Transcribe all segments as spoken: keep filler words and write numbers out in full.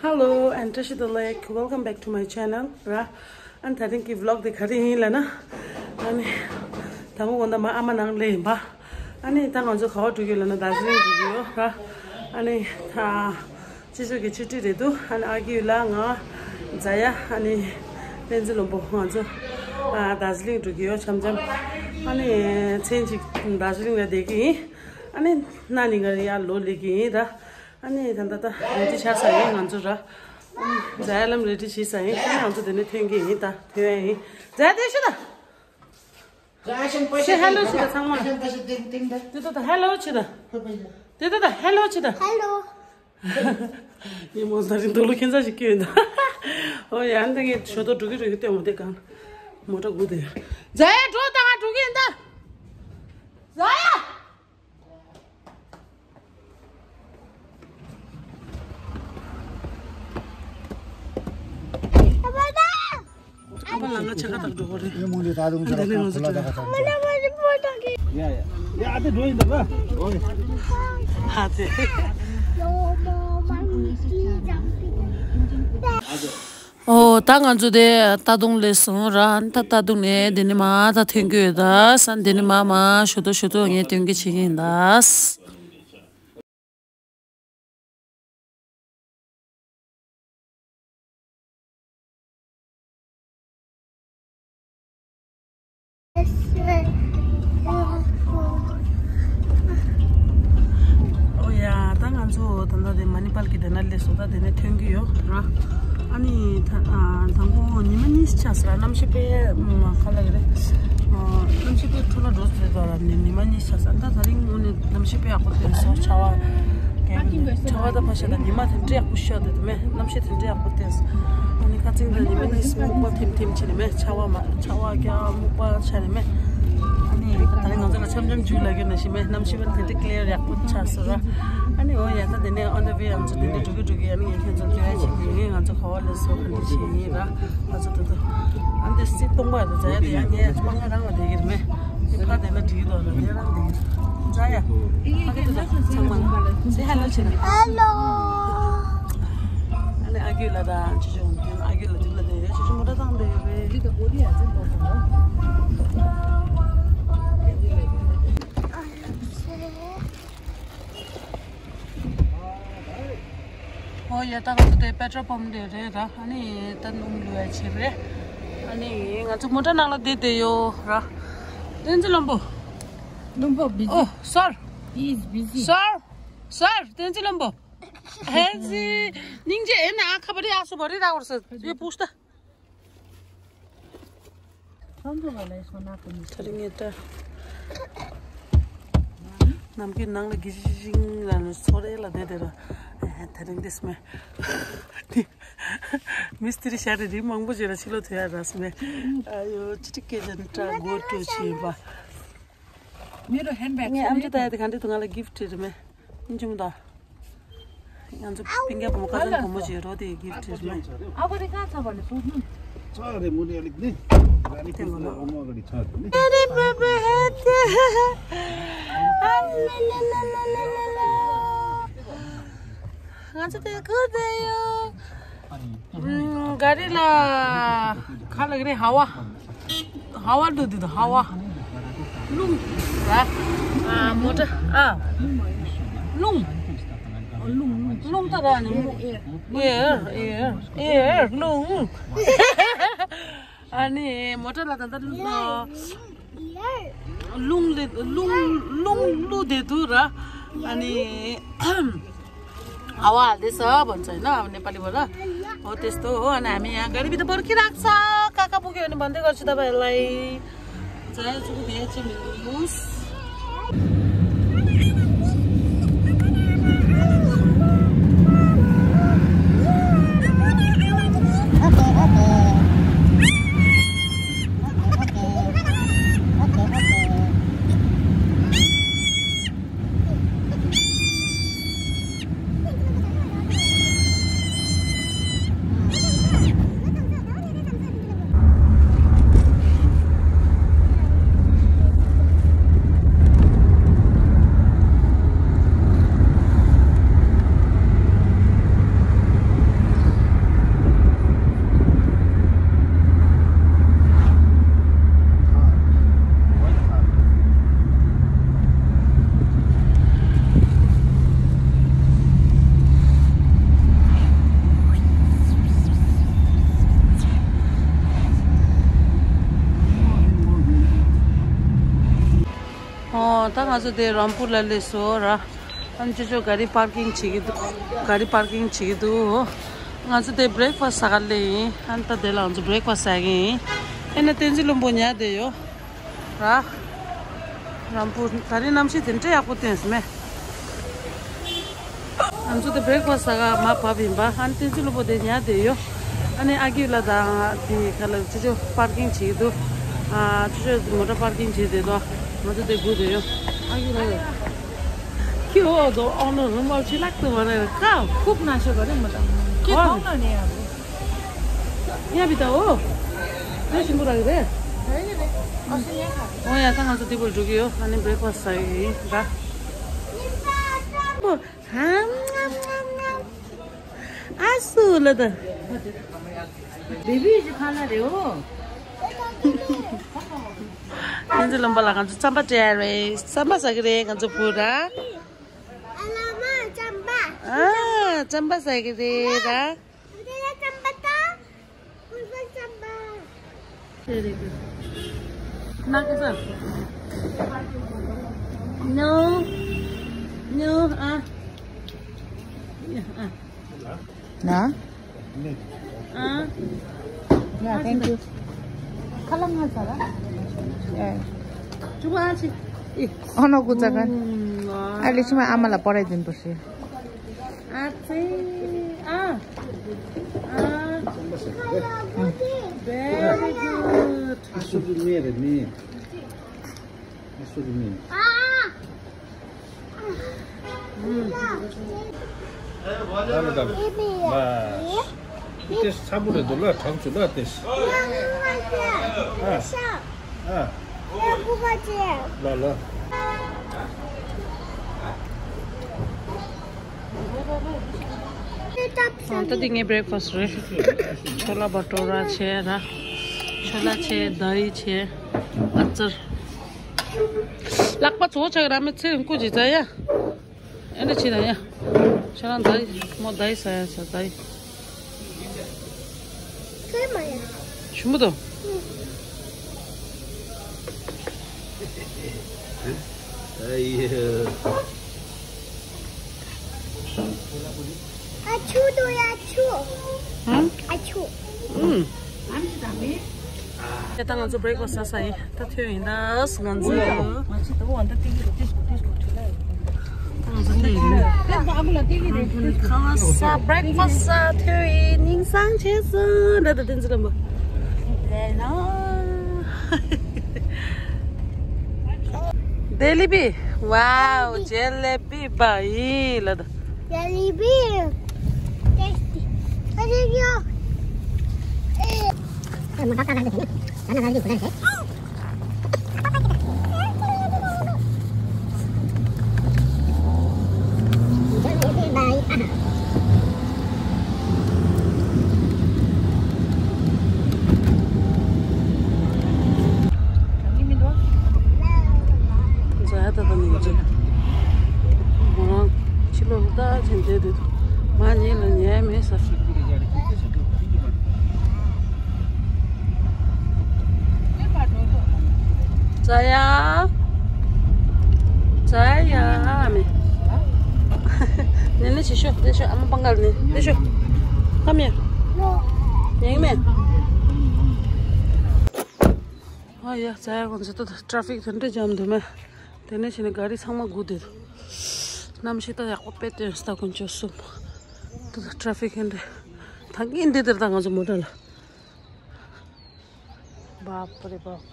Hello and བཀྲ་ཤིས་བདེ་ལེགས། Welcome back to my channel ར། ཨ་ནི་ད་རིང་གི་vlog དེ་ག་རེ་ཡིན་ལབ་ན། ཨ་ནི་དང་པོ་དགོང་དག་མ་ཨ་མ་ནང་སླེབས་ཡིན་པ། ཨ་ནི་ད་ང་ཚོ་ག་པར་འགྲོ་གི་ཡོད་ལབ་ན་དར་ཇི་ལིང་འགྲོ་གི་ཡོད་ར། ཨ་ནི་ད་སྤྱི་ཚོགས་ཀྱི་ཆུ་ཁྲིད་རེད་འདུག་ཨ་ནི་ཨ་ཁུ་ལ་ང་ཛ་ཡ་ཨ་ནི་བསྟན་འཛིན་ལྷུན་པོ་ང་ཚོ་ཨ་དར་ཇི་ལིང་འགྲོ་གི་ཡོད་འཆམ་འཆམ། ཨ་ནི་མཚན་གཅིག་དར་ཇི་ལིང་ལ་བསྡད་ཀྱི་ཡིན། ཨ་ནི་གནངས་ཉིན་ག་རེ་ཡར་ལོག་སླེབས་ཀྱི་ཡིན་ར། ཨ་ནི་ད་ལྟ་ད་རེ་ཌི་ཆགས་ཚར་ཡིན་ང་ཚོ་ར། ཨ་ནི་ཛ་ཡ་ལམ་རེ་ཌི་བྱས་ཚར་ཡིན། ཨ་ནི་ང་ཚོ་དེ་ནས་ཐོན་གྱི་ཡིན། ད་ཐོན་ཡ་ཡིན། ཛ་ཡ་དེ་ཤི་ད། Say hello བྱེད་ད་ཚང་མ། དེ་ད་ད་hello བྱེད་ད། དེ་ད་ད་hello བྱེད་ད། Hello. དེ་ད་ད་hello བྱེད་ད། Hello. ཡིན་མོ་ད་རིང་དུག་ལོག་ཁྱེད་ཚ་ཞིག་སྐྱོན་ད། ཨོ་ཡ་འདི་ངས་ཞོ་ཏོ་འགྲོ་གི་འགྲོ་གི་ལྟོས་མོ་དེ་གང་། མོ་ཊ་སྒུག་དེ། ཛ་ཡ་འགྲོ་ད་ང་འགྲོ་གི་ཡིན་ད། ཛ་ཡ། ཨ་ཕ་ལ་ང་ཆ་ག་དག་འགྲོ་གི་རེད། ཨེ་མོ་ལི་ད་རུང་ཨ་འདི་ནས་ང་ཚོ་འགྲོ་གི་རེད། ཡ་ཡ་ཡ་ཨ་དེ་འགྲོ་ཡིན་ད་ལ། ཧ་དེ། ཨོ་ད་ང་ཚོ་དེ་རྟ་གདོང་སླེབས་སོང་ར། ད་རྟ་གདོང་ནས་འདི་ནས་མར་ད་ཐོན་གྱི་ཡོད་ད་ས། འདི་ནས་མར་མར་ཞོ་ཏོ་ཞོ་ཏོ་ངས་སྟོན་གྱི་བྱེད་ཀྱི་ཡིན་ད། ཨོ་ཡ། ད་ང་ཚོ་ད་ལྟ་དེ་མ་ནི་པལ་གྱི་དེ་ན་སླེབས་སོང་། ད་དེ་ནས་ཐོན་གྱི་ཡོད་ར། ཨ་ནི་ད་ཨ་དང་པོ་ཉི་མ་གཉིས་ཆགས་ས་ར། གནམ་གཤིས་དཔེ་ཨ་ག་ལ་གི་རེད། ཨ་གནམ་གཤིས་དཔེ་འཕྲོ་བརླག་འགྲོ་ཟེར་ད་ར། ནི་ཉི་མ་གཉིས་ཆགས་ས། ད་ད་རིང་དངོས་གནས་གནམ་གཤིས་དཔེ་ཡག་པོ་བསྟན་སོང་། ཆར་པ་ཆར་པ་ད་ཕར་བཞག་ད་ཉི་མ་དེ་འདྲ་ཡག་པོ་ཤར་འདུག་མེ། གནམ་གཤིས་དེ་འདྲ་ཡག་པོ་བསྟན་སོང་། ཨ་ནི་ཁ་ཚིག་ད་ཉི་མ་གཉིས་སྨུག་པ་ཐིམ་ཐིམ་བྱས་ནས་མེ། ཆར་པ་མ་ཆར་པ་རྒྱག་སྨུག་པ་ཆགས་ནས་མེ། ཨ་ནི་ད་རིང་ང་ཚོ་ལ་འཆམ་འཆམ་འཇུ་ལ་གི་ན་ཤི་མེ། གནམ་གཤིས་པ་དེ་འདྲ་ཀི་ལི་ཡར་ཡག་པོ་ཆགས་སོང་ར། ཨ་ནི་འོ་ཡ། ད་དེ་ནས་on the way ང་ཚོ་དེ་འདྲ་འགྲོ་གི་འགྲོ་གི། ཨ་ནི་ངས་ཁྱེད་ཚོ་ལ་སྟོན་ཡ་བྱེད་ཀྱི་ཡིན། ང་ཚོ་ག་པར་སླེབས་སོང་ག་འདྲ་བྱེད་ཡིན་ར། ང་ཚོ་ད་ལྟ་ཨ་འདི་སི་སྟོང་པ་རེད། ཛ་ཡ་དེ་ཡང་ངས་སྤང་ང་རང་ལ་བསྡད་ཀྱི་རེད་མེ། དེ་ཕར་བསྡད་ན་འགྲིག་གི་འདུག་ལ་དེ་རང་བསྡད་ཀྱི་རེད། ཛ་ཡ། ཨ་ཁེ་དེ་ད་ཚང་མ་ལ་སེ་ཧེ་ལོ་བྱེད་ན། ཧེ་ལོ། ཨ་ནི་ཨ་ཁུ་ལ་ད་ཅི་ཅོ་ཨ་ཁུ་ལ་དེ་ལ་དེ་ཡོད། ཅི་ཅོ་མོ་ཊ་བཏང་བསྡད་ཡོད་རེད། འདི་ད་གོ་རི་ཡ་ཙེ་འགྲོ་དང་། ཨོ་ཡ། ད་ང་ཚོ་དེ་པེ་ཊོལ་པམ་དེ་རེད་ར། ཨ་ནི་ད་སྣུམ་བླུག་ཡ་ཆེད་རེད། ཨ་ནི་ང་ཚོ་མོ་ཊ་ནང་ལ་བསྡད་བསྡད་ཡོད་ར། བསྟན་འཛིན་ལྷུན་པོ། ལྷུན་པོ་བི་ཟི། ཨོ་སོར། He is busy. སོར། སོར། བསྟན་འཛིན་ལྷུན་པོ། ཧེ་ཟི། སྙིང་རྗེ་ཨེ་ན་ཨ་ཁ་བ་རི་ཨ་སུ་བ་རི་ར་བར་སོ་ཡོད་པུ་ཤྟ། ད་རིང་ངས་ད་ནམ་མཁའི་ནང་ལ་གི་ཤིང་ལ་ནི་སོ་རེ་ལ་བསྡད་དེ་ར། ཨེ་ད་རིང་འདི་སྨེ། མིས་ཏི་རི་ཤ་རེ་རི་མང་པོ་བྱས་ལ་ཕྱི་ལོགས་ཐོན་ཡ་ར་སྨེ། ཨ་ཡོ་ཅི་ཅི་སྐད་ཆ་འདྲ་གོ་ཀྲོ་ཆེ་བ། ངའི་ཨམ་ཅོག་ལྟ་ཡ་དེ་ག་འདྲ་འདུག་ང་ལ་གིཕ་ཊི་རེད་མེ། ཨིན་ཅུང་ད། ང་ཚོ་སྤུན་ཀྱག་བུ་མོ་ཁ་སང་བུ་མོ་བྱས་རོ་དེ་གིཕ་ཊི་རེད་མེ། ཨ་ཁོ་རེ་ཁ་ཚ་བ་ནི་སོ་ནུ། ཚ་རེ་མོ་རེ་ལིག་ནི། ར་ནི་ཁུ་ལ་ཨོ་མོ་ར་ནི་ཚ་རེ་ནི། ཨ་རེ་པེ་པེ་ཧེ་ཏེ། ཨ་ལ་ལ་ལ། ང་ཚོ་དེ་ཁུ་དེ་ཡོ། ཨུམ། ག་རེ་ལ་ག་ལ་ག་རེ་ཧ་བ། ཧ་བ་འདུག་འདི་དང་ཧ་བ། རླུང་། ར། ཨ་མོ་ཊ། ཨ། རླུང་། རླུང་ད་ར་ནི་མོ། ཨེར་ཨེར་ཨེར་རླུང་། ཨ་ནི་མོ་ཊ་ལ་ད་ལྟ་རླུང་། རླུང་ལས་རླུང་རླུང་བླུགས་བསྡད་འདུག་ར། ཨ་ནི། ཨ་བ་དེ་ས་བོན་ཚོ་ཡིན་ན་ནེ་པ་ལི་བོ་ལ། འོ་དེ་སྟོ་འོ་ན་མི་ཡང་ག་རི་བི་ད་བོར་ཁི་རག་ས་ཀ་ཀ་པུ་གི་ཡོད་ནི་མ་འདི་གར་ཆི་ད་བ་ལའི། ཛ་ཡ་ཚུགས་དེ་ཅི་མི་ཡུས། ད་ང་ཚོ་དེ་རམ་པུར་ལ་སླེབས་སོང་ར། ཨ་ནི་ཅོ་ཅོ་ག་རི་པར་ཀིང་བྱེད་ཀྱི་འདུག་ག་རི་པར་ཀིང་བྱེད་ཀྱི་འདུག་ང་ཚོ་དེ་བྷི་རེག་ཕ་སི་ཟ་ག་སླེབས་ཡིན། ཨ་ནི་ད་དེ་ལ་ང་ཚོ་བྷི་རེག་ཕ་སི་ཟ་གི་ཡིན། ཨེ་ན་བསྟན་འཛིན་ལྷུན་པོ་ཉལ་བསྡད་ཡོད་ར། རམ་པུར་ད་རིང་གནམ་གཤིས་དེ་འདྲ་ཡག་པོ་བསྟན་སོང་མེ། ང་ཚོ་དེ་བྷི་རེག་ཕ་སི་ཟ་ག་མར་བབས་ཡིན་པ། ཨ་ནི་བསྟན་འཛིན་ལྷུན་པོ་དེ་ཉལ་བསྡད་ཡོད། ཨ་ནི་ཨ་ཀྱུ་ལགས་དང་དེ་ག་ལ་ཅོ་ཅོ་པར་ཀིང་བྱེད་ཀྱི་འདུག་ཨ་ཅོ་ཅོ་མོ་ཊ་པར་ཀིང་བྱེད་བསྡད་འདུག་ང་ཚོ་དེ་སྒུག་བསྡད་ཡོད། ཨ་ཀྱུ་ལགས། ཁྱི་འོ་དོ་ཨོ་ནོ་རུ་མ་ཆི་ལག་ཏུ་མ་རེད་ཀ། ཁུག་ན་ཤོ་ག་རེ་མ་དང་ཁྱི་ཨོ། གང་ན་ནས་ཡ་བུ། ཡ་བི་ད་འོ། རེ་ཞིམ་པོ་རག་གི་རེད། ཨོ་ཡ་ད་ང་ཚོ་དེ་བོ་འགྲོ་གི་ཡོད། ཨ་ནི་བྷི་རེག་ཕ་སི་ཟ་གི་ཡིན་ད། ཨ་སུ་ལ་ད། བེ་བི་ཅི་ཁ་ན་རེ་འོ། བསྟན་འཛིན་ལྷུན་པོ་ལགས་ང་ཚོ་རྩམ་པ་སྤྲད་རེད། རྩམ་པ་ཟ་གི་རེད་ང་ཚོ་བུ་ར། ཨ་ལ་མ་རྩམ་པ། ཨ་རྩམ་པ་ཟ་གི་རེད་ར། འདི་ལ་རྩམ་པ་དང་། ཕུར་པ་རྩམ་པ། དེ་རེད་གི། ན་གི་ས། No. No. ཨ། ཨ། ན། ཨ། Yeah, thank you. ཁ་ལག་ང་ཟ་ར། ཨེ། ཅུ་བ་ཨ་ཅི། ཨི། ཨ་ནོ་གུ་ཙ་ག། ཨ་ལི་ཆི་མ་ཨ་མ་ལ་པོ་རེ་དིན་པོ་ཤི། ཨ་ཙི། ཨ། ཨ། Very good. ཨ་སུ་གི་མེ་རེད་མེ། ཨ་སུ་གི་མེ། ཨ། ཨ། ལ་ལ་ལ། ལ། ཏེས་ཚ་པོ་རེད་འདུག་ལ་གྲང་ཚུལ་ལ་ཏེས། ཨ། ཨ། ལ་ལ། ཨ་ད་འདི་ངའི་བྷི་རེག་ཕ་སི་རེད། ཆོ་ལ་བ་ཏོ་ར་བྱས་ར། ཆོ་ལ་བྱས་དའི་བྱས། ཨ་ཙར། ལག་པ་ཚོ་ཆག་ར་མེ་ཚེ་རིང་སྐུ་ཅི་ཙ་ཡ། ཨེ་འདྲ་བྱེད་ན་ཡ། ཁྱེད་རང་ད་མོ་ད་ཡི་ས་ཡ་ས་ད་ཡི། ཁྱོད་མ་ཡ། ཞུ་མོ་དོ། ཨ་ཡ། ཨ་ཆུ་དོ་ཡ་ཆུ། ཧུམ། ཨ་ཆུ། ཧུམ། ད་ང་ཚོ་བྷི་རེག་ཕ་སི་ཟ་ས་ཡིན། ད་ཐོན་ཡིན་ད་ང་ཚོ། ང་ཚོ་འདི་ཡིན། ཁ་བ་ས་བྷི་རེག་ཕ་སི་ཟ་ཐོན་ཡིན། ཉིན་སང་ཆེ་སོང་ད་ད་དེ་ཚོ་ལ་མོ། ཇེ་ལི་བི། ཝའོ། ཇེ་ལི་བི་པ་ཡིན་ལ་ད། ཇེ་ལི་བི། ཊེ་སི་ཊི། ཨ་རེ་ཡོ། ཨེ། ཛ་ཡ་ད་ད་ནི་ཅི། མོ་རང་ཕྱི་ལོགས་ལ་ད་ཕྱིན་བསྡད་འདུག་མ་ཉལ་ལ་ཉལ་མེད་ས། ཛ་ཡ། ཛ་ཡ་མེ། ནེ་ནེ་ཆི་ཤོ་དེ་ཤོ་ཨ་མ་པང་ག་ལ་ནི་དེ་ཤོ། ཀམ་ཡ། ཉན་མེ། ཨ་ཡ་ཛ་ཡ་ཁོང་ཚོ་ད་ཊ་ར་ཕིག་དེ་འདྲ་ཇམ་འདུག་མེ། དེ་ནས་ཕྱིན་ནས་ག་རི་ཚང་མ་སྒུག་བསྡད་འདུག་གནམ་གཤིས་ད་ཡག་པོ་དཔེ་སྟོན་སོང་ད་དཀོན་མཆོག་གསུམ། ད་ད་ཊ་ར་ཕིག་ཧེན་འདྲ་ད་གིན་འདི་དེར་ད་ང་ཚོ་མོ་ཊ་ལ། བཱབ་རེ་བཱབ།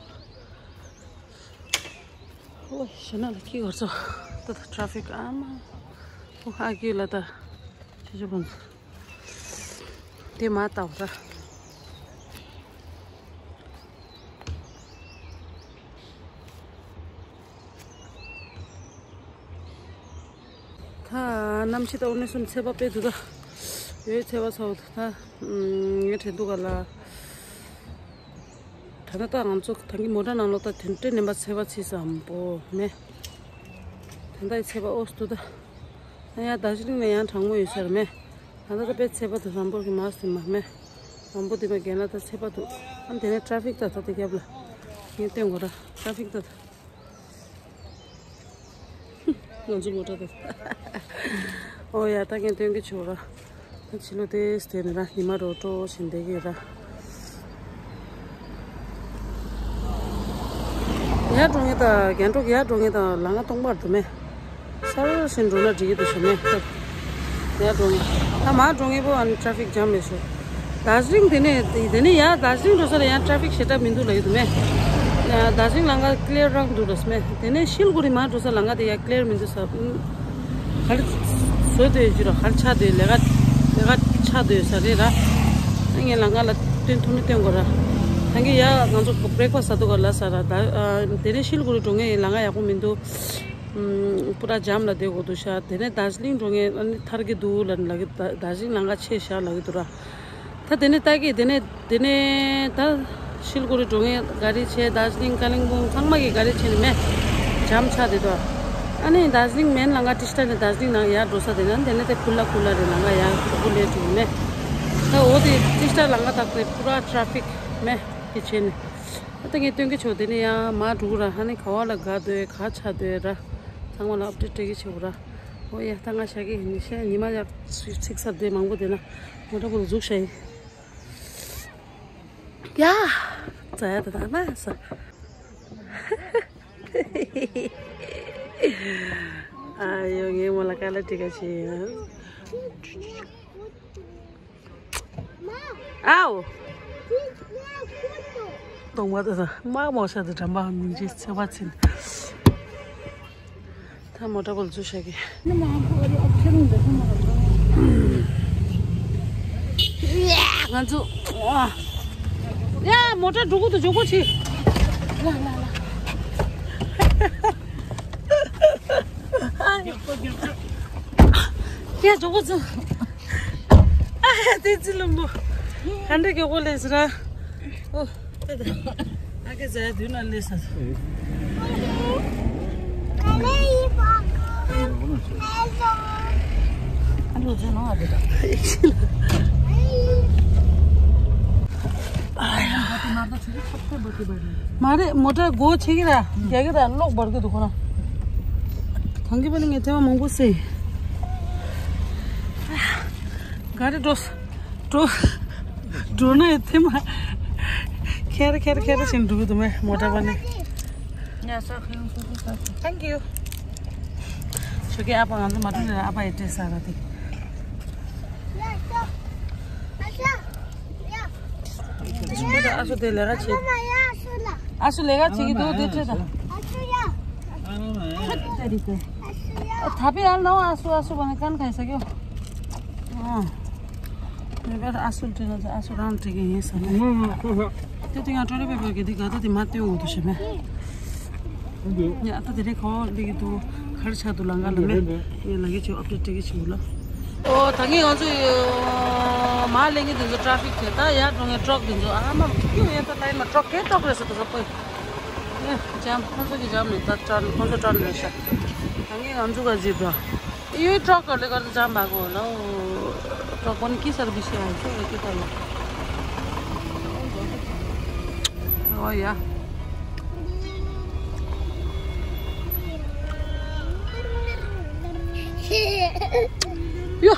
ཨོ་ཞེ་ན་ལ་ཁྱི་གར་ཚོ། ད་ད་ཊ་ར་ཕིག་ཨ་མ། ཨོ་ཧ་གི་ལ་ད། ཆུ་ཆུ་གོན་ཚོ། དེ་མ་ལྟ་བུ་ར། ད་གནམ་གཤིས་ད་འོ་ནས་སུམ་ཚད་པ་དཔེ་འདུག་ད། ཡོད་ཚད་པ་ཚ་བོ་འདུག་ད། ངས་དྲན་འདུག་ག་ལ། ད་ལྟ་ད་ང་ཚོ་ད་གིན་མོ་ཊ་ནང་ལོགས་ད་དེ་འདྲའི་ནེམ་པ་ཚད་པ་ཚིག་ཟམ་པོ་མེད། ད་ལྟ་ཡི་ཚད་པ་ཨོ་སི་འདུག་ད། ཡང་ད་ཅི་རིང་ནས་ཡང་གྲང་མོ་ཡོད་ས་རེད་མེད། ད་ལྟ་ད་དཔེ་ཚད་པ་དང་ཟམ་པོ་གི་མ་སེ་མ་མེད། ཟམ་པོ་དེ་མ་རྒན་ལ་ད་ཚད་པ་འདུག་ཨ་དེ་ནས་ཊ་ར་ཕིག་ད་ད་དེ་རྒྱབ་ལ། ངས་སྟོན་དགོས་ར་ཊ་ར་ཕིག་ད་ད། ང་ཚོ་མོ་ཊ་དེ། ཨོ་ཡ། ད་ངས་སྟོན་གྱི་ཆོག་ར། ད་ཕྱི་ལོགས་དེ་དེ་ནི་ར་ཉི་མ་རོ་ཏོ་བཞིན་བསྡད་ཀྱི་ར། ཡར་འགྲོ་མཁན་དང་རྒྱང་ཐོག་ཡར་འགྲོ་མཁན་དང་ལམ་ཁ་སྟོང་པར་འདུག་མེད། ས་རོ་བཞིན་འགྲོ་ན་འགྲིག་གི་འདུག་ཞུ་མེད། ཡར་འགྲོ་མཁན། ད་མར་འགྲོ་མཁན་པོ་ཨ་ནི་ཊ་ཕིག་ཇམ་རེད་ཤག་དར་ཇི་ལིང་དེ་ནས་དེ་ནས་ཡར་དར་ཇི་ལིང་འགྲོ་ས་ལ་ཡང་ཊ་ཕིག་ཞེ་དྲག་མི་འདུག་ལབ་ཀྱི་འདུག་མེད། ཡ། དར་ཇི་ལིང་ལམ་ཁ་ཀླེར་རང་འདུག་ལབ་མེད། དེ་ནས་ཤིལ་གུ་རི་མར་འགྲོ་ས་ལམ་ཁ་དེ་ཡ་ཀླེར་མི་འདུག་ས། ག་རེ་བཟོས་བསྡད་ཡོད་ཀྱི་ར། ག་རེ་ཆགས་བསྡད་ཡོད། ལས་ཀ་ལས་ཀ་ཆགས་བསྡད་ཡོད་ས་རེད་ར། ངས་ལམ་ཁ་ལ་སྟོན་ཐུབ་ན་སྟོན་དགོས་ར། ད་གིན་ཡ་ང་ཚོ་བྷི་རེག་ཕ་སི་ཟ་འདུག་ག་ལབ་ས་ར། ད་དེ་ནས་ཤིལ་གུ་རི་འགྲོ་མཁན་ལམ་ཁ་ཡག་པོ་མི་འདུག་ཨམ། པུ་ར་ཇམ་ལ་བསྡད་དགོས་འདུག་ཤག་དེ་ནས་དར་ཇི་ལིང་འགྲོ་མཁན་ཨ་ནི་ཐར་གྱི་འདུག་ལབ་ནས་ལབ་ཀྱི། ད་དར་ཇི་ལིང་ལམ་ཁ་ཆེ་ཤག་ལབ་ཀྱི་འདུག་ར། ད་དེ་ནས་ད་གི་དེ་ནས་དེ་ནས་ད་ཤིལ་གུ་རི་འགྲོ་མཁན་ག་རེ་བྱས། དར་ཇི་ལིང་ཀ་ལིང་པོང་ཚང་མ་གི་ག་རེ་བྱས་ནས་མེད། ཇམ་ཆགས་བསྡད་འདུག་ཨ་ནི་དར་ཇི་ལིང་མེན་ལམ་ཁ་ཊི་ཤི་ཊ་ནས་དར་ཇི་ལིང་ནང་ཡར་འགྲོ་ས་དེ་ན་དེ་ནས་དེ་ཁུ་ལ་ཁུ་ལ་རེད། ལམ་ཁ་ཡར་གྲོགས་པོ་ལས་འགྲོ་གི་མེད། ད་འོ་དེ་ཊི་ཤི་ཊ་ལམ་ཁ་དག་པའི་པུ་ར་ཊ་ཕིག་མེད་དེ་བྱས་ནས། ད་ངས་སྟོན་གྱི་ཆོག་དེ་ནས་ཡང་མར་འགྲོ་གི་ར། ཧ་ནི་ག་བ་ལ་ག་སྡོད་ག་ཆགས་སྡོད་ར། ཚང་མ་ལ་ཨབ་ཌེཊ་སྤྲད་ཀྱི་ཆོག་ར། ཨོ་ཡ། ད་ང་བཞག་གི་ཡིན། ཤ་ཉི་མ་ཡག་ཚིག་ཚིག་ས་དེ་མང་པོ་དེ་ན་མོ་ཊ་བུ་རུ་འཛུགས་བྱ་ཡིན། ཡ། ཛ་ཡ་ད་ད་ན་ས། ཨ་ཡོ། ངའི་མོ་ལ་ཀ་ལ་ཏི་ཀ་བྱེད་ཡ། ཨའོ། གདོང་པ་དེ་དང་དམར་མོ་ཤ་དེ་འགྲམ་པ་མིན་ཅི་ཚེ་བ་ཚིན། ད་མོ་ཊ་བུ་རུ་འཛུགས་བྱ་གི། ཡ། ང་ཚོ། ཡ། མོ་ཊ་འགྲོ་གི་འདུག་མགྱོགས་པོ་བྱེད། ལ་ལ་ལ། ཡ། མགྱོགས་པོ་བྱེད། ཨ་ཡ། བདེ་ཚེ་ལྷུན་པོ། ག་འདྲ་མགྱོགས་པོ་སླེབས་སོང་ར། ཨོ། ཨ་ཀེ་ཟ་ཡ་དུས་ན་སླེབས་སོང་། ཨ་ལོ་ཟེར་ནོ་ཨ་རེད་ད། ཨ་ཡ། མ་རེད། མོ་ཊ་སྒོ་ཕྱེ་གི་ར། རྒྱག་གི་ར། གློག་འབར་གི་འདུག་ཁོ་ན། གང་གི་བ་ནི་ངས་ཐེངས་མ་མང་པོ་བཟས། ག་རེ་འགྲོ་འགྲོ་འགྲོ་ན་ཐེངས་མ་ཁེར་ཁེར་ཁེར་ཞིག་འགྲོ་གི་འདུག་མེ་མོ་ཊ་བ་ནི། Thank you. ཞོགས་ཀས་ཨ་ཕ་ང་ཚོ་མ་འགྲོ་ནས་ཨ་ཕ་ཡི་སྤྲད་ས་ར་དེ། ཨ་སུ་དེ་ལས་ཀ་བྱེད། ཨ་སུ་ལས་ཀ་བྱེད་ཀྱི་འདུག་དེ་སྤྲད་དང་། ད་པི་ཨ་ལ་ཨ་སུ་ཨ་སུ་བ་ནི་ཀན་ཁ་ཡི་ས་ཀྱོ། ཨ། ངེས་པར་ཨ་སུ་ལ་སྤྲད་ན་ཨ་སུ་རང་སྤྲད་ཀྱི་ཡིན་ས་ནས། དེ་དེ་ང་ཀྲོ་ལི་པེ་པར་གྱི་དེ་ག་ད་དེ་མ་སྟོན་འོང་དུ་བྱས་མེད། ཡ། ད་དེ་རིང་ག་བ་སླེབས་ཀྱི་འདུག་ག་རེ་ཆགས་འདུག་ལམ་ཁ་ལ་མེད། ངས་ལམ་ཁའི་ཆེད་ཨབ་ཌེཊ་སྤྲད་ཀྱི་བྱེད་དགོས་ལ། ཨོ། ད་གིན་ང་ཚོ་མར་སླེབས་མཁན་དེ་ཚོ་ཊ་ཕིག་བྱས། ད་ཡར་འགྲོ་མཁན་ཊྲག་དེ་ཚོ་ཨ་མ་ཀྱུ་ཡ། ད་ལ་ཡིན་ན་ཊྲག་གའི་ཊྲག་རེད་ཟེར། ད་ས་པོ་ཡ་ཇམ་ཁོང་ཚོ་གི་ཇམ་རེད། ད་ཊར་ཁོང་ཚོ་ཊར་རེད་ཤག་ད་གིན་ང་ཚོ་ག་ཟིག་འགྲོ། ཡོད། ཊྲག་ག་ལེ་གར་ཇམ་བ་གོ་ལོ། ཊྲག་པོ་ནི་ཀི་སར་བི་ཤི་ཨ་ཤོ་ཡ་ཀི་ད་ལོ། ཨོ་ཡ། ཡོ།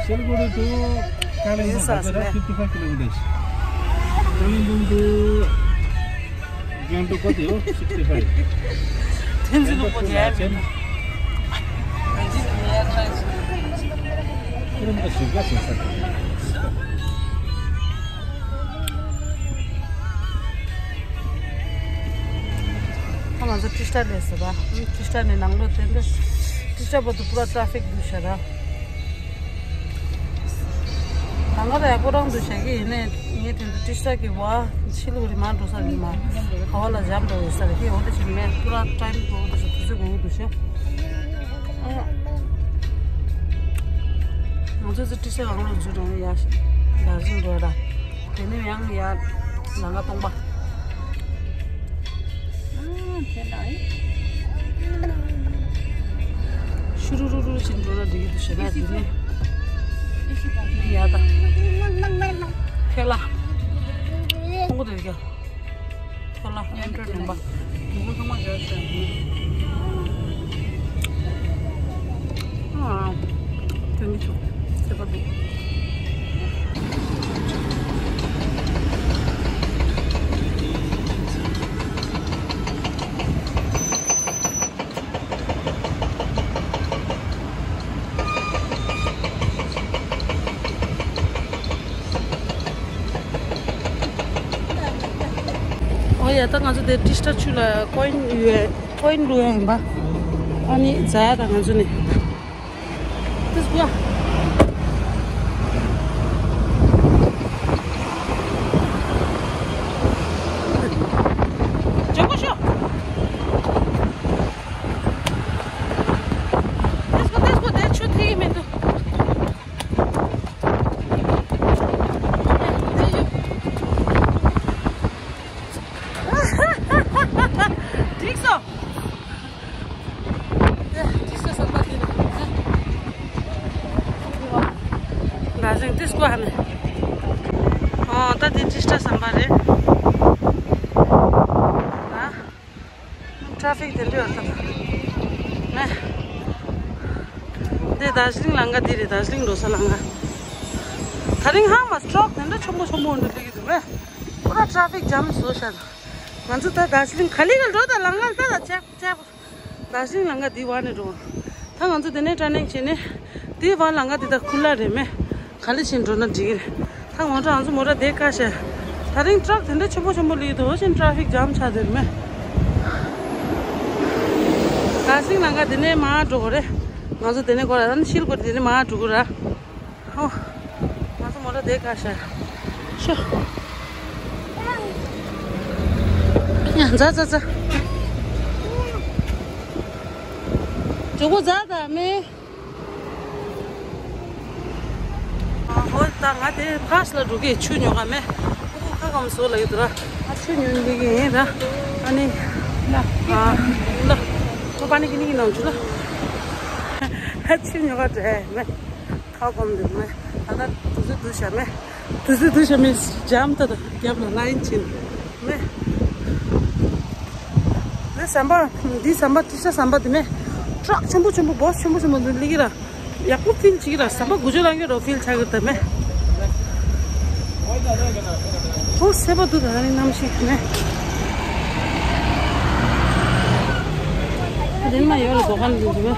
Siliguri to Kalimpong, fifty-five kilometers. Kalimpong to Gangtok, what, you know, sixty-five. Tenzin Gangtok to Lachin. Kilometers, you got it, sir. ཁ་ང་ཚོ་ཊི་ཤི་ཊ་སླེབས་སོང་ར། ཊི་ཤི་ཊ་ནས་ནང་ལོགས་ཐོན་ཏེ། ཊི་ཤི་ཊ་བར་དུ་པུ་ར་ཊ་ཕིག་འདུག་ཤག་ར། ནང་ང་ལ་ཡག་པོ་རང་འདུག་ཤག་གི་ཡིན་ནའི་ངས་དེ་འདྲ་ཊི་ཤི་ཊ་གི་བ་ཕྱི་ལོགས་རི་མ་འགྲོ་ས་རི་མ་ག་བ་ལ་འཇམ་འགྲོ་ཡོད་ས་རེད་དེ། འོ་དེ་ཕྱིར་མེད། པུ་ར་ཊའིམ་འགྲོ་འདུག་ཤག་དུས་ཚོད་འགོར་འདུག་ཤག་ང་ཚོ་ཚོ་ཊི་ཤི་ཊ་རང་ལ་འཛུལ་འགྲོ་ཡ་ཤག་ཌར་ཇི་ལིང་འགྲོ་ཡ་ར། དེ་ནས་ཡང་ཡར་ལམ་ཁ་སྟོང་པ། ཨ་དེ་ལ་ཨེ། ཤུ་རུ་རུ་རུ་ཕྱིན་འགྲོ་ན་འགྲིག་གི་འདུག་ཞེ་ན་འདི་ནས། ཡ་ད། ཁྱེད་ལ། ཁོང་ཁོ་དེ་རྒྱ། ཁྱེད་ལ་ཨེན་ཌྲོ་ཡིཌ་ནང་པ། ནུ་བོ་ཚང་མ་བྱས་ཤག་ཨ། དོན་གྱི་ཆུ། ཁྱད་པར་འདུག་ཨོ་ཡ། ད་ང་ཚོ་དེ་ཊི་སི་ཊ་ཆུ་ལ་ཀོ་ཡིན་ཡོད། ཀོ་ཡིན་བླུག་ཡ་ཡིན་པ། ཨ་ནི་ཛ་ཡ་དང་ང་ཚོ་ནི། དེ་སྒོ། ཇོ་བོ་ཤོག་དེ་སྒོ། དེ་སྒོ། དེ་ཆུ་ཐིག་མི་འདུག་འགྲིག་སོང་། དེ་ཊི་སི་ཊ་ཟམ་པ་དེ་རེད། ད་ཟིང་དེ་སྐོར་ཧ་ནས། ཨོ། ད་དེ་ཊི་སི་ཊ་ཟམ་པ་རེད། ཨ། ཊ་ར་ཕིག་དེ་འདྲ་ཡོད་ས་ད། ནས། འདི་དར་ཇི་ལིང་ལམ་ཁ་འདི་རེད། དར་ཇི་ལིང་འགྲོ་ས་ལམ་ཁ། དེ་རིང་ཧ་མ་ཊྲག་དེ་འདྲ་ཆེན་པོ་ཆེན་པོ་འདུག་སླེབས་ཀྱི་འདུག་མེ། པུ་ར་ཊ་ར་ཕིག་ཇམ་བཟོས་ཤག་ང་ཚོ་ད་དར་ཇི་ལིང་ག་ལེ་ག་འགྲོ་ད་ལམ་ཁ་ད་ལ་ཆག་ཆག་དར་ཇི་ལིང་ལམ་ཁ་འདི་བར་ནས་འགྲོ། ད་ང་ཚོ་དེ་ནས་ཊར་ནིང་བྱས་ནས། འདི་བར་ལམ་ཁ་འདི་ད་ཁུ་ལ་རེད་མེ། ག་ལེ་བྱས་འགྲོ་ན་འགྲིག་གི་རེད། ད་ང་ཚོ་ང་ཚོ་མོ་ཊ་དེ་བཀག་ཤག་དེ་རིང་ཊྲག་དེ་འདྲ་ཆེན་པོ་ཆེན་པོ་སླེབས་འདུག་ཕྱིན་ཊ་ར་ཕིག་ཇམ་ཆགས་བསྡད་རེད་མེ། དར་ཇི་ལིང་ལམ་ཁ་དེ་ནས་མར་འགྲོ་དགོས་རེད། ང་ཚོ་དེ་ནས་སྐོར་ར་ད་ནི་ཤིལ་སྐོར་དེ་ནས་མར་འགྲོ་དགོས་ར། ཨོ། ང་ཚོ་མོ་ཊ་དེ་བཀག་ཤག་ཤོ། ཡ། ཛ་ཛ་ཛ། ཇོ་བོ་ཛ་ད་མེ། ཨོ། ད་ང་དེ་ཕ་སི་ལ་འགྲོ་གི། ཆུ་ཉོ་ག་མེ། ཁོ་ཁ་སྐོམ་བཟོ་ལ་ཡོད་དུ་ར། ཨ། ཆུ་ཉོ་འདི་གི་ཡིན་ར། ཨ་ནི། ལ། ཨ། ལ། ཁོ་པ་ནི་གི་ནི་གི་ནང་ཆུ་ལ། ཨ། ཆུ་ཉོ་ག་འགྲོ་མེ། ཁ་སྐོམ་འདུག་མེ། ད་ལྟ་དུས་ཚོད་སྡུག་ཤག་མེ། དུས་ཚོད་སྡུག་ཤག་མེ། ཇམ་ད་ད་རྒྱབ་ལ་ལ་ཡིན་ཕྱིན་མེ། འདི་ཟམ་པ། འདི་ཟམ་པ། ཊི་སི་ཊ་ཟམ་པ་འདི་མེ། ཊྲག་ཆེན་པོ་ཆེན་པོ། བོ་སི་ཆེན་པོ་ཆེན་པོ་འདི་སླེབས་ཀྱི་ར། ཡག་པོ་ཕིལ་བྱེད་ཀྱི་ར། ཟམ་པ་དགུ་བཅུ་ལང་གི་རོ་ཕིལ་ཆགས་ཀྱི་ད་མེ། ཨོ། སེ་པ་འདུག་ད་རིང་གནམ་གཤིས་མེ། དེ་མ་ཡོད་ལ་དོ་ག་ནས་འདུག་མེ།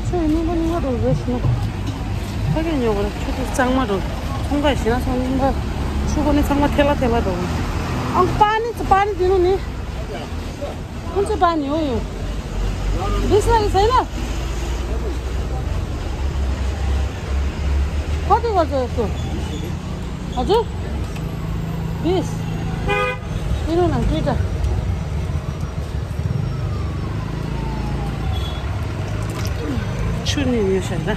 ཆུ་རྙིང་པ་རྙིང་པ་འགྲོ་རེད་ཟེར་ན། ཕ་གིར་ཉོ་དགོས་རེད། ཆུ་ཚོད་གཙང་མ་འགྲོ། ཚོང་ཁ་ཞེ་ན་ཚོང་རྙིང་པ། ཆུ་སྒོ་ནི་ཚང་མ་ཐལ་ལ་ཐལ་ལ་འགྲོ། ཨང་པ་ནི་པ་ནི་དེ་ནོ་ནི། ཁོང་ཚོ་པ་ནི་ཡོ་ཡོ། འདི་ས་གི་ས་ན། ཁོ་དེ་ག་ཚོད་སོ། ཨ་ཅེ། བིས། ཨིན་རུ་ནང་ཏྲི་ཏྲ། ཆུ་ནི་ཉོས་ཤག་ད།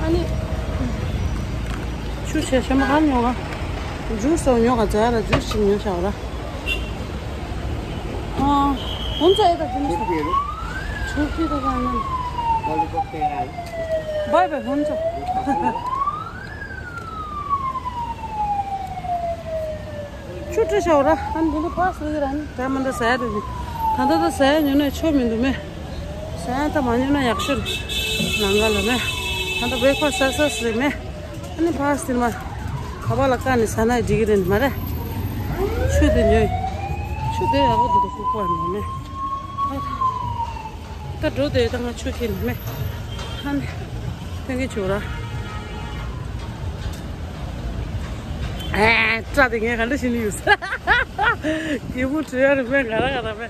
ཨ་ནི། ཆུ་ཆེ་ཤ་མ་ཧ་ཉོ་ག་ཇུས་སོགས་ཉོ་ག་ཛ་ཡ་ལ་ཇུས་ཤིག་ཉོས་ཤག་ར། ཨ། ཧུན་ཙ་ཨེ་ད་ཇུ་ནི་ས། ཆུ་ཁྱི་ད་ག་ན། བའི་བའི་ཧུན་ཙ། ཆུ་བྲི་ཤོག་ར། ཨ་ནི་འདི་ནི་ཕག་སོ་ཡི་ར་ནི་ད་མ་འདྲ་ཟ་ཡ་རེད། ད་ད་ད་ཟ་ཡ་ཉོ་ན་ཆོ་མི་འདུག་མེ། ཟ་ཡ་ད་མ་ཉོ་ན་ཡག་ཤོས་རེད། ལང་ག་ལ་མེ། ད་ད་བེ་ཁོ་ས་ས་སི་རེད་མེ། ཨ་ནི་ཕག་སི་མ། ཁ་པ་ལ་བཀག་ནས་ཟ་ན་འགྲིག་གི་རེད་མ་རེད། ཆུ་དེ་ཉོས། ཆུ་དེ་ཡག་པོ་འདུག་ད་ཁུག་པ་མེད་མེ། ད་འགྲོ་དེ་ད་ང་ཆུ་ཁྱེར་ནས་མེ། ཧ་ནི། ཐེངས་ཀྱི་ཆུ་ར། ཨེ། སྐྲ་དེ་ངས་ག་འདྲ་བྱས་ནས་ཡོད་ས། རྒྱལ་པོ་བྲོས་ཡ་རེད་མེ། ག་ར་ག་ར་མེ།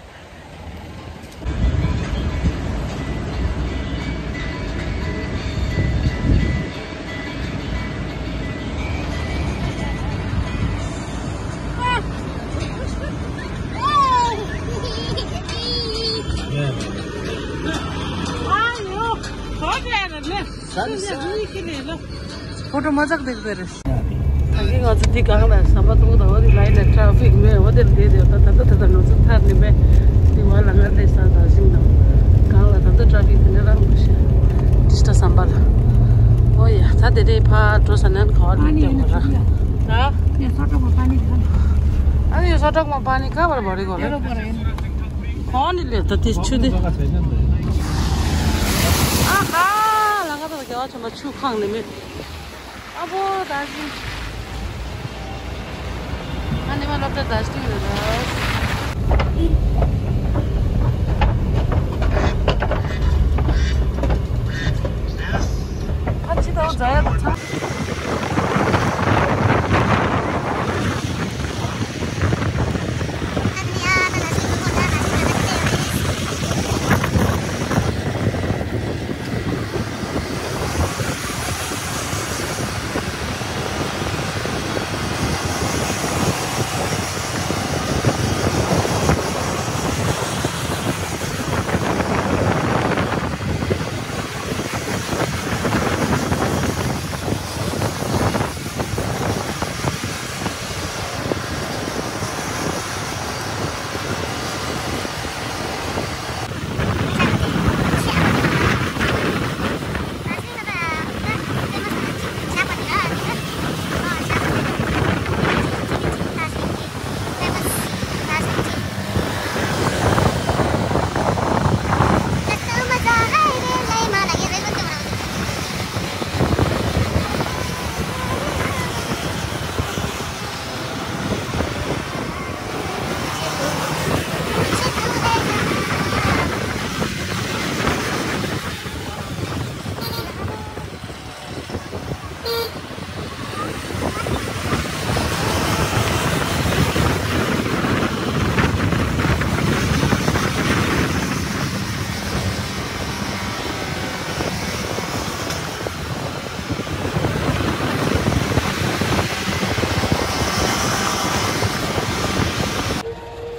ཕོ་ཊོ་མ་ཚག་འདུག་ཟེར། ད་གིན་ང་ཚོ་འདི་སྒང་ལ་ཟམ་པ་གཏོང་དང་འོ་དེ་ལ་ཡིན་ན་ཊ་ར་ཕིག་མེད། འོ་དེར་བསྡད་དེ་ད་ད་ད་ད་ང་ཚོ་ཐར་ནི་མེད། འདི་བ་ལ་ང་སླེབས་ས་དང་ཞིང་དང་སྒང་ལ་ད་ད་ཊ་ར་ཕིག་དེ་འདྲ་རང་འདུག་ཤག་ཨོ་ཡ། ད་དེ་རེད། ཕར་འགྲོ་ས་ནས་ག་བ་འགྲོ་དེ་མོ་ར། ད། ये छोटा को पानी दिखा। अरे, ये छोटा को पानी कहाँ पर भरेगा? तेरे ऊपर है। कौन ले तो तीस छुदी। आहा, लगा तो क्या हुआ, मैं छू खांग नहीं में। अब वो दार्जिलिङ। अनि म लप्चा दार्जिलिङ हुँदा। पछि त जाया त छ।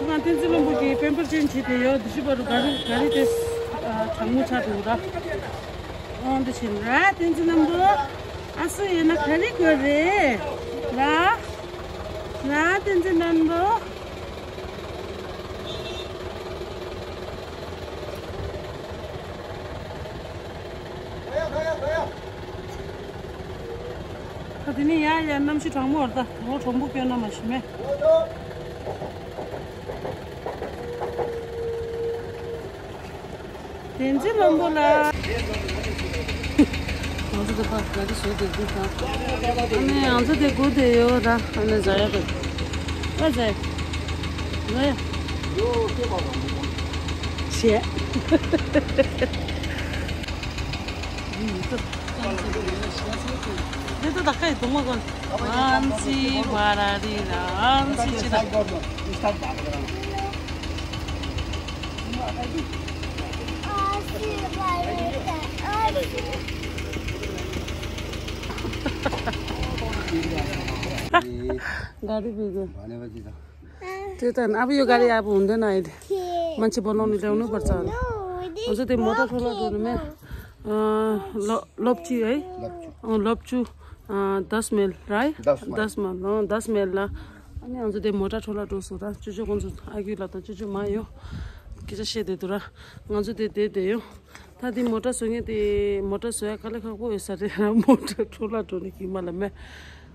ང་བསྟན་འཛིན་བློན་པོ་གིས་དཔལ་འབར་ཅན་བྱས་ཏེ་ཡོད། འདི་ཕྱི་བར་དུ་ག་རེ་ག་རེ་དེ་གྲང་མོ་ཆགས་འདུག་ར། ཨོ་འདི་བྱིན་ར། བསྟན་འཛིན་བློན་པོ། ཨ་སུ་ཡོད་ན་ག་རེ་དགོས་རེད། ར། ར་བསྟན་འཛིན་བློན་པོ། ད་དེ་ནས་ཡར་ཡར་གནམ་གཤིས་གྲང་མོ་བར་ད་དུ་བ་གྲང་པོ་སྐྱོན་ན་མ་ཤི་མེད། བསྟན་འཛིན་བློན་པོ་ལགས། ང་ཚོ་དེ་ཕར་ག་རེ་བཟོས་དེ་དགོས་ད། ཨ་ནི་ང་ཚོ་དེ་དགོས་དེ་ཡོད་ད། ཨ་ནི་ཟ་ཡ་དེ། ཨ་ཟ་ཡ། ཟ་ཡ། བྱས། गाड़ी भी गयो। धन्यवाद जी। त्यो त अब यो गाडी अब हुँदैन अहिले। मान्छे बोलाउनु ल्याउनु पर्छ होला। हुन्छ, त्यो मोटर ठुलो डोर्नुमा। लप्चु है। लप्चु। दस माइल राइट। दस माइल। दस माइल ल। अनि हुन्छ, त्यो मोटर ठुलो डोर्सु र चुचु कुन अघि ल त चुचु मायो। कि चाहिँ सेधे दुरा। हुन्छ, त्यो त्यो त्यही हो। ད་དེ་མོ་ཊ་བཟོ་མཁན་དེ་མོ་ཊ་བཟོ་ཡ་དཀའ་ལས་ཁག་པོ་ཡོད་ས་རེད། མོ་ཊ་འཕྲོ་བརླག་འགྲོ་ནས་ཀྱི་མ་ལ་མེ།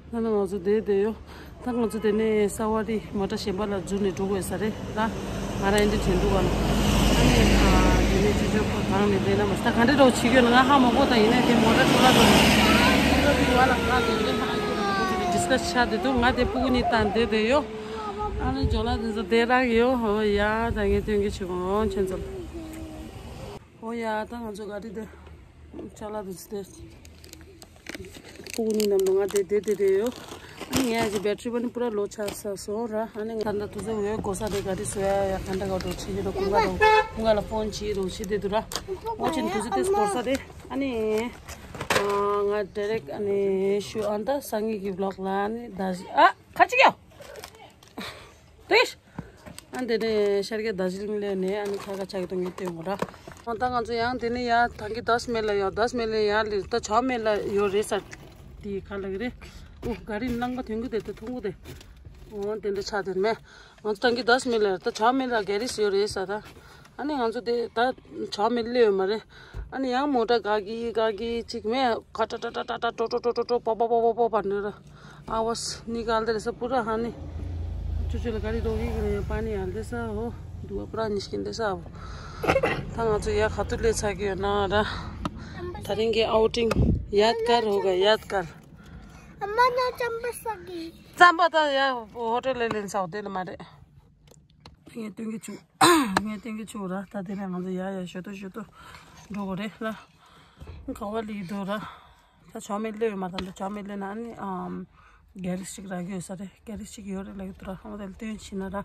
ད་ནི་ང་ཚོ་བསྡད་བསྡད་ཡོད། ད་ང་ཚོ་དེ་ནས་ས་ཝ་རི་མོ་ཊ་གཞན་པ་ལ་འཛུལ་ནས་འགྲོ་དགོས་ས་རེད་ད། ང་རང་ཨེ་འདྲ་དྲན་འདུག་ག་ལ། ད་ནི་དེ་ནས་ཅི་ཅོ་ཁོ་གང་ནས་བསྡད་ན་མ་ད་ག་འདྲ་འགྲོ་བྱེད་ཀྱི་ཡོད་ན་ང་ཧ་མ་གོ། ད་ཡིན་ན་དེ་མོ་ཊ་འཕྲོ་བརླག་འགྲོ་ནས་ང་ལ་ང་དེ་འདྲ་ཧ་གོ་ཌི་སི་ཀ་སི་ཆགས་བསྡད་འདུག་ང་དེ་སྤུ་གུ་གཉིས་དང་བསྡད་བསྡད་ཡོད། ཨ་ནི་ཇོ་ལགས་དེ་ཚོ་བསྡད་རག་ཡོད། ཧོ་ཡ་ད་ངས་སྟོན་གྱི་བྱེད་དགོས་ཁྱེད་ཚོ་ལ། ཨོ་ཡ། ད་ང་ཚོ་ག་རེ་དེ། ཅ་ལག་དེ་ཚོ་དེ། ཕྲུ་གུ་གཉིས་མཉམ་དུ་ང་དེ་དེ་དེ་རེད་ཡོད། ཨ་ནི་ངས་ཀྱི་བེ་ཊི་རི་པ་ནི་པུ་ར་ལོ་ཆགས་ས་སོང་ར། ཨ་ནི་ད་ལྟ་དུས་ཚོད་འོས་གོ་ས་དེ་ག་རེ་བཟོ་ཡ་ཡ་ག་འདྲ་ག་འགྲོ་བྱེད་ཀྱི་འདུག་ཁོང་ག་དང་ཁོང་ག་ལ་ཕོན་བྱེད་རོགས་བྱེད་དེ་འདུག་ར། ཨོ་ཅན་དུས་ཚོད་དེ་གོ་ས་དེ། ཨ་ནི། ང་ཌི་རེག་ཨ་ནི་ཤུ་ཨ་ནི་ད་སང་ཉིན་གྱི་བི་ལོག་ལ་ཨ་ནི་ད་ཨ་ཁ་ཅིག་ཡོད། དེ། ཨ་འདི་ནས་ཤར་རྒྱག་དར་ཇི་ལིང་ལ་ནས་ཨ་ནི་ཁ་ཁ་ཆག་གི་འདུག་ངས་སྟོན་གོ་ར། ཨོ་ད་ང་ཚོ་ཡང་དེ་ནས་ཡར་ཐང་གི་དཱས་མེལ་ལ་ཡོད། དཱས་མེལ་ལ་ཡར་ལི་ད་ཆའོ་མེལ་ལ་ཡོད་རེད་ས། དེ་ཁ་ལ་གི་རེད། ཨོ་ག་རི་ནང་པ་ཐོན་གི་དེ་དེ་ཐུང་གི་དེ། ཨོ་དེ་འདྲ་ཆགས་དེ་མེད། ང་ཚོ་ཐང་གི་དཱས་མེལ་ལ་ཡོད་ད་ཆའོ་མེལ་ལ་ག་རི་སི་ཡོད་རེད་ས་ད། ཨ་ནི་ང་ཚོ་དེ་ད་ཆ་མེད་སླེབས་ཡོད་མ་རེད། ཨ་ནི་ཡང་མོ་ཊ་ག་གི་ག་གི་ཅིག་མེད་ཁ་ཏྲ་ཏྲ་ཏྲ་ཏྲ་ཏྲ་ཏྲོ་ཏྲོ་ཏྲོ་ཏྲོ་ཏྲོ་པ་པ་པ་པ་པ་པ་འདྲ་ར། आवाज निकाल्दै रहेछ पुरा। अनि चुचुले गाडी रोकिकन यहाँ पानी हाल्दैछ हो, धुवा पुरा निस्किँदैछ। अब त ང་ཚོ་ཡ་ཁ་ཐུག་ལས་ཚ་གི་ཡོད་ན་ར། ད་རིང་གི་आउटिंग यादगार होगा, यादगार। अम्मा, न चम्पा सकी। चम्पा त या होटल ले लेन साउथ ले मारे। ངས་སྟོན་གྱི་བྱུང་། ངས་སྟོན་གྱི་བྱུང་ར། ད་དེ་ནས་ང་ཚོ་ཡ་ཡ་ཞོ་ཏོ་ཞོ་ཏོ་འགྲོ་དགོས་རེད་ལ། ག་བ་ལི་འདུག་ར། ད་ཆ་མེད་སླེབས་ཡོད་མ་རེད། ད་ཆ་མེད་སླེབས་ན་ཨ་ནི་ཨམ་གེ་རེ་ཞིག་རག་གི་ཡོད་ས་རེད། གེ་རེ་ཞིག་ཡོད་རེད་ལབ་ཀྱི་འདུག་ར། ཧང་དེ་ལ་སྟོན་བྱས་ན་ར།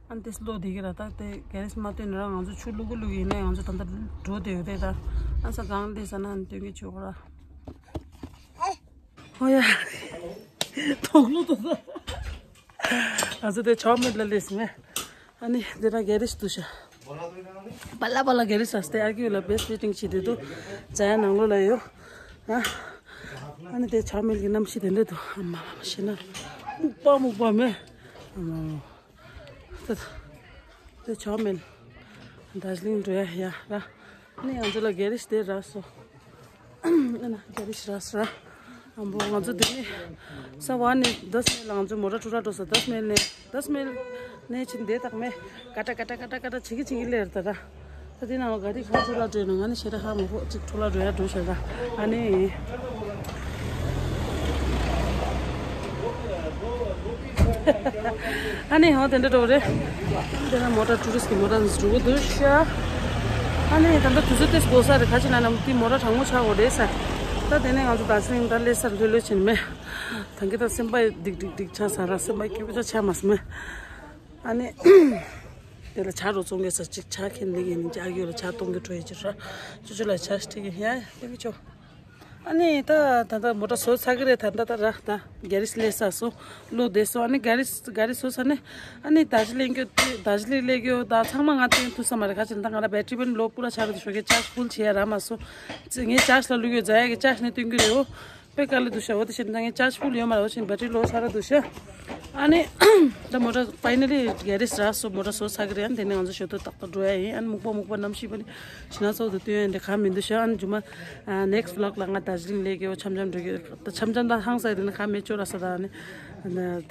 ཨ་ནི་དེ་སློག་བསྡད་ཀྱི་ར། ད་དེ་གེ་རེ་མ་སྟོན་ན་ར་ང་ཚོ་ཆུ་བླུག་གི་བླུག་གི་ཡིན་ན་ང་ཚོ་ད་ལྟ་འགྲོ་བསྡད་ཡོད་རེད། ད་ཨ་ས་གང་སླེབས་ས་ན་ཨ་ནི་སྟོན་གྱི་བྱུང་ར། ཨོ་ཡ། དོགས་ལོ་དོ། ང་ཚོ་དེ་ཆ་མེད་ལ་སླེབས་སོང་ངས། ཨ་ནི་འདི་ན་གེ་རེ་ཞིག་འདུག་ཤག་བ་ལ་བ་ལ་གེ་རེ་ཞིག་སྟེ་ཨ་ཀི་ལ་བེ་སི་ཕི་ཊིང་བྱེད་དེ་འདུག་ཛ་ཡ་ནང་ལོགས་ལ་ཡོད། ཨ་ནི་དེ་ཆ་མེད་ཀྱི་གནམ་གཤིས་དེ་འདྲ་འདུག་ཨ་མ་མ་ཤི་ན། སྨུག་པ་སྨུག་པ་མེད། ཨ་མ་མ། དེ་དེ་ཆ་མེད། དར་ཇི་ལིང་འགྲོ་ཡ་ཡ་ར། ཨ་ནི་ང་ཚོ་ལ་གེ་རེ་ཞིག་དེ་རག་སོང་། ཨ་ན་ག་རེ་ཞིག་རག་སོང་ར། ཨ་མོ་ང་ཚོ་འདི་ནས་ས་བ་ནས་དཱས་མེལ་ལ་ང་ཚོ་མོ་ཊ་ཁྲུ་ར་འགྲོ་ས། དཱས་མེལ་ནས་དཱས་མེལ་ནས་ཕྱིན་བསྡད་དང་མེད། ཀ་ཏྲ་ཀ་ཏྲ་ཀ་ཏྲ་ཀ་ཏྲ་བྱེད་ཀྱི་བྱེད་ཀྱི་སླེབས་རེད་ད་ར། ད་དེ་ནང་ག་རེ་ག་ཁྲུ་ར་འགྲོ་ཡིན་ན་ང་ནི་ཞེ་དྲག་ཧ་མ་གོ་ཅིག་ཁྲུ་ར་འགྲོ་ཡ་འགྲོ་ཞེ་དྲག་ཨ་ནི། ཨ་ནི་ཧོ་དེ་འདྲ་འགྲོ་རེད། དེ་ན་མོ་ཊ་ཊུ་རི་སི་ཊི་གི་མོ་ཊ་འགྲོ་གི་འདུག་ཤག་ཨ་ནི་ད་ལྟ་དུས་ཚོད་ཏེ་སྒོ་ས་རེད། ཁ་ཅིག་ན་ནམ་དེ་མོ་ཊ་གྲང་མོ་ཆགས་འོ་རེད་ས། ད་དེ་ནས་ང་ཚོ་དར་ཇི་ལིང་ད་སླེབས་ས་ལྷོད་ལྷོད་ཕྱིན་མེད། ད་གི་ད་སེམས་པ་སྡིག་སྡིག་སྡིག་ཆགས་ས་ར། སེམས་པ་སྐྱིད་པོ་ཆགས་མ་སོང་མེད། ཨ་ནི་དེ་ལ་ཇ་རོ་བཙོང་གི་ས་ཅིག་ཇ་ཁྱེར་ལེ་གི་ནི་ཇ་གི་ལ་ཇ་གཏོང་གི་འགྲོ་ཡི་ཅི་ར། ཅོ་ཅོ་ལ་ཇ་ཞིག་སྟེར་གི་ཡ་ཡ་ལེ་གི་ཅོ། ཨ་ནི་ད་ད་ད་མོ་ཊ་བཟོ་ཚར་གི་རེད། ད་ད་ད་ར་ད་གེ་རེ་ཞིག་སླེབས་ས་སོང་། བླུགས་བསྡད་སོང་། ཨ་ནི་གེ་རེ་གེ་རེ་བཟོས་ཚར་ནས་ཨ་ནི་དར་ཇི་ལིང་གི་དར་ཇི་ལིང་སླེབས་ཀྱི་ཡོད། ད་ཚང་མ་ང་སྟོན་ཐུབ་ས་མ་རེད། ཁ་ཅིག་ད་ང་ལ་བེ་ཊི་རི་པན་ལོ་པུ་ར་ཆགས་རེད། ཞོགས་ཀས་ཅར་ཇི་ཕུལ་བྱེད་ཡ་རག་མ་སོང་། ངས་ཅར་ཇི་ལ་བླུགས་ཡོད། ཛ་ཡ་གི་ཅར་ཇི་ནས་སྟོན་གི་རེད་འོ། དཔེ་དཀའ་ལས་འདུག་ཤག་འོ་དེ་བཞིན་ད་ངས་ཅར་ཇི་ཕུལ་ཡོད་མ་རེད། འོ་བཞིན་བེ་ཊི་རི་ལོ་ཚར་ར་འདུག་ཤག་ཨ་ནི་ད་མོ་ཊ་ཕའི་ནལ་ལི་གེ་རེ་ཞིག་རག་སོང་། མོ་ཊ་བཟོ་ཚར་གི་རེད། ཨ་ནི་དེ་ནས་ང་ཚོ་ཞོ་ཏོ་ཏག་ཏག་འགྲོ་ཡ་ཡིན། ཨ་ནི་སྨུག་པ་སྨུག་པ་གནམ་གཤིས་པ་ནི་ཕྱི་ནང་ཚོགས་དུ་སྟོན་ཡ་འདི་ག་མི་འདུག་ཤག་ཨ་ནི་རྗེས་མ་ནེག་སི་ཊི་བི་ལོག་ལ་ང་དར་ཇི་ལིང་སླེབས་ཀྱི་འོ། འཆམ་འཆམ་འགྲོ་གི་ད་འཆམ་འཆམ་ད་ཧང་སང་དེ་ནི་ག་མེད་ཅོ་ར་ས་ད་ཨ་ནི།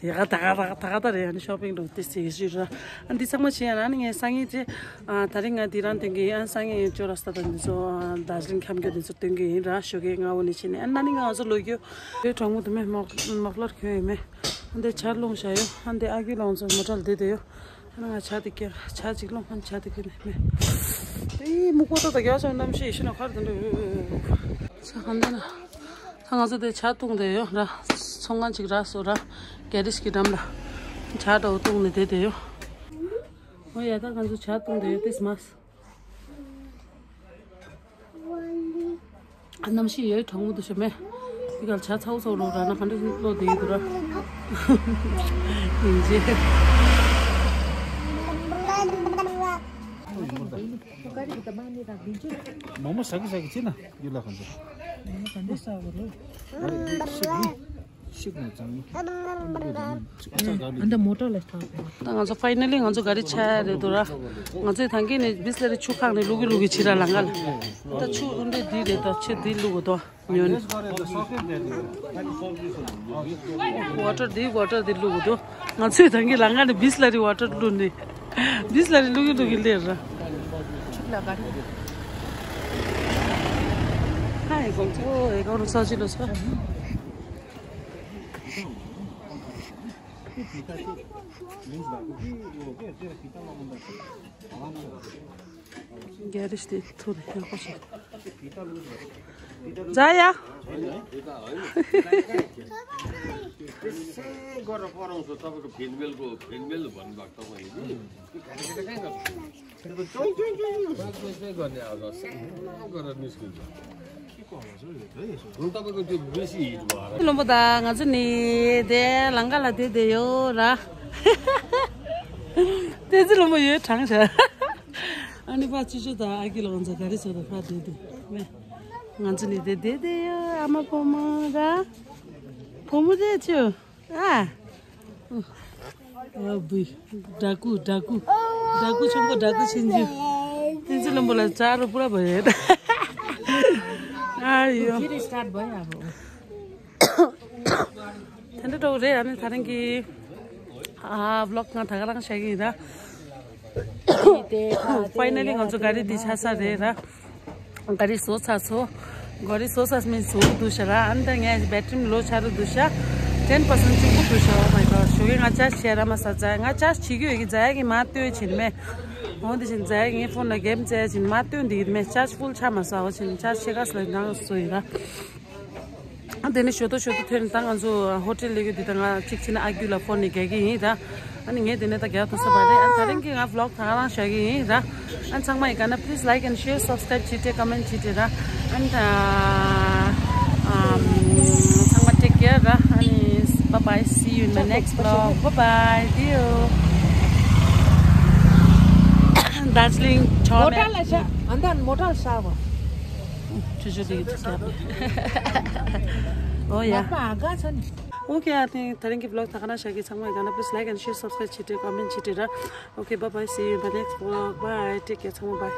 དེ་ག་ད་ག་ད་ག་ད་ག་ད་རེད། ཨ་ནི་ཤོ་པིང་འགྲོ་དེ་སི་ཞུ་ར། ཨ་ནི་འདི་ཚང་མ་བྱས་ཡ་ན་ཨ་ནི་ངས་སང་ཉིན་ཅེ། ཨ་ད་རིང་ང་འདི་རང་སྟོན་གི་ཡིན། ཨ་སང་ཉིན་ཅོ་ར་ས་ད་འདི་ཚོ་ཨ་དར་ཇི་ལིང་འཁྱམ་རྒྱུ་འདི་ཚོ་སྟོན་གི་ཡིན་ར། ཞོགས་ཀས་སྔ་བོ་ནས་བྱས་ནས། ཨ་ན་ནི་ང་ཚོ་ལོ་རྒྱུས་དེ་གྲོགས་མོ་དུ་མེད་མོག་མོག་ལར་ཁྱོད་ཡོད་མེད། ཨ་འདི་ཇ་སློང་བྱ་ཡོད། ཨ་འདི་ཨ་ཁུ་ལ་ང་ཚོ་མོ་ཊ་ལ་བསྡད་དེ་ཡོད། ཨ་ན་ང་ཇ་དེ་ཀྱ་ཇ་ཅིག་སློང་། ཨ་ཇ་དེ་ཀྱ་ནས་མེད། ཨེ་སྨུག་པ་ཏག་ཏག་རྒྱག་ཆོག་གནམ་གཤིས་ཤི་ན་ཁར་དུ་འདུག་ཇ་གང་འདི་ན། ད་ང་ཚོ་དེ་ཇ་བཏུང་དེ་ཡོད་ར། ཚོང་ཁང་ཅིག་རག་སོང་ར། གེ་རེ་ཞི་གི་འགྲམ་ལ་ཇ་འདྲ་བོ་བཏུང་ནས་བསྡད་དེ་ཡོད། འོ་ཡ་ད་ང་ཚོ་ཇ་བཏུང་དེ་ཡོད་དེ་སྨ་སོང་། གནམ་གཤིས་ཡོད་གྲང་མོ་འདུག་ཤག་མེད། དེ་གར་ཇ་ཚ་བོ་ཚ་བོ་རོགས་རག་ན་ག་འདྲ་བློ་བདེ་གི་འདུག་ར། ཡིན་ཅེ། མོག་མོག་ཟ་གི་ཟ་གི་ཅི་ན་ཡུལ་ལ་གང་འདྲ། མོག་མོག་ག་འདྲ་ཟ་བ་རེད། ཤིག་ནས་ཙང་ཨ་འདྲ་མོ་ཊ་ལ་ཐག་པ། ད་ང་ཚོ་ཕའི་ནལ་ལི་ང་ཚོ་ག་རེ་ཆགས་ཡ་རེད་འདུག་ར། ང་ཚོས་ད་གིན་ནས་བི་སི་ལ་རི་ཆུ་ཁག་ནས་བླུག་གི་བླུག་གི་ཕྱིར་ར་ལམ་ཁ་ལ། ད་ཆུ་འདི་འདི་རེད། ད་ཆུ་འདི་བླུག་གི་འདུག་ཉོན། ཝ་ཊར་འདི་ཝ་ཊར་འདི་བླུག་གི་འདུག་ང་ཚོས་ད་གིན་ལམ་ཁ་ནས་བི་སི་ལ་རི་ཝ་ཊར་བླུག་ནས། བི་སི་ལ་རི་བླུག་གི་བླུག་གི་སླེབས་ར། ཁ་ཡི་གོམ་ཚོ་ཨེ་གོ་རུ་ས་ཅི་ལོ་ས། གེ་རེ་ཞི་དེ་ཐུར་ཡག་པོ་བྱས། ཛ་ཡ། བློན་པོ་དང་ང་ཚོ་ནི་དེ་ལམ་ཁ་ལ་བསྡད་བསྡད་ཡོད་ར། བསྟན་འཛིན་ལྷ་མོ་ཡོད་དྲང་བྱ། ཨ་ནི་ཕ་ཆུ་ཆུ་དང་ཨ་ཁུ་ལ་ང་ཚོ་ག་རེ་བྱས་ད་ཕ་བསྡད་དེ། ང་ཚོ་ནི་དེ་བསྡད་བསྡད་ཡོད། ཨ་མ་བུ་མོ་ར། བུ་མོ་དེ་ཆུ། ཨ། ཨ་བུ། འདྲ་སྐུ་འདྲ་སྐུ། འདྲ་སྐུ་ཆེན་པོ་འདྲ་སྐུ་ཆུང་ཆུང་། བློན་པོ་ལ་ཅ་རུ་པུ་ར་བ་རེད། ཨ་ཡོ། ཁྱེད་རེ་སི་ཊར་བ་ཡ་རོ། དེ་འདྲ་འགྲོ་གི་རེད། ཨ་ནི་ད་རིང་གི་ཨ་བི་ལོག་ང་ད་ག་རང་བྱ་གི་ཡིན་ར། ཕའི་ནལ་ལི་ང་ཚོ་ག་རི་འདི་ཆགས་ས་རེད་ར། ག་རི་བཟོ་ཚར་སོང་། ག་རི་བཟོ་ཚར་མིན་བཟོ་གི་འདུག་ཤག་ར། ཨ་ནི་ད་ངས་བེ་ཊི་རི་ལོ་ཆགས་འདུག་ཤག་ཊེན་པར་སེན་ཊི་གཅིག་པུ་འདུག་ཤག Oh my god. ཞོགས་ཀས་ང་ཅར་ཇི་བྱས་ར་མ་ཟ་ཙ་ང་ཅར་ཇི་བྱེད་ཀྱི་ཡོད་ཀྱི་ཛ་ཡ་གི་མ་ལྟོས་བྱེད་མེད། འོ་འདི་བཞིན་ཛ་ཡ་ངའི་ཕོན་ལ་གེམ་རྩེ་བཞིན་མ་ལྟོས་འདི་ཡིན་མེད། ཅར་ཇི་ཕུལ་ཆགས་མ་སོང་། འོ་བཞིན་ཅར་ཇི་ཕྱེད་ཀ་ཙམ་ལ་ནང་བཟོ་ཡིན་ར། དེ་ནས་ཞོ་ཏོ་ཞོ་ཏོ་ཐོན་ད་ང་ཚོ་ཧོ་ཊེལ་ལས་ཀྱི་འདི་ད་ང་གཅིག་ཕྱིན་ཨ་རྒྱུ་ལ་ཕོན་ནས་རྒྱག་གི་ཡིན་ར། ཨ་ནི་ངས་དེ་ནས་ད་རྒྱག་ཐུབ་ས་མ་རེད། ཨ་ད་རིང་གི་ང་བི་ལོག་ད་ག་རང་བྱ་གི་ཡིན་ར། ཨ་ཚང་མ་ཡི་ག་ན་please like and share, subscribe བྱེད་དེ་comment བྱེད་དེ་ར། ཨ་ནི་ད་ཨམ་ཚང་མ་take care ར། ཨ་ནི་bye bye, see you in my next vlog. Bye bye, dear. Darjeeling chome. Motor la sha, andan motor la sha wa. Chuchu de git. Oh yeah. Papa aga chani. Okay, I think ད་རིང་གི་བི་ལོག་ད་ག་ན་བྱ་གི། ཚང་མ་ཡི་ག་ན་please like and share, subscribe བྱེད་དེ་comment བྱེད་དེ་ར། Okay, bye bye, see you in the next vlog. Bye, take care, ཚང་མ་bye.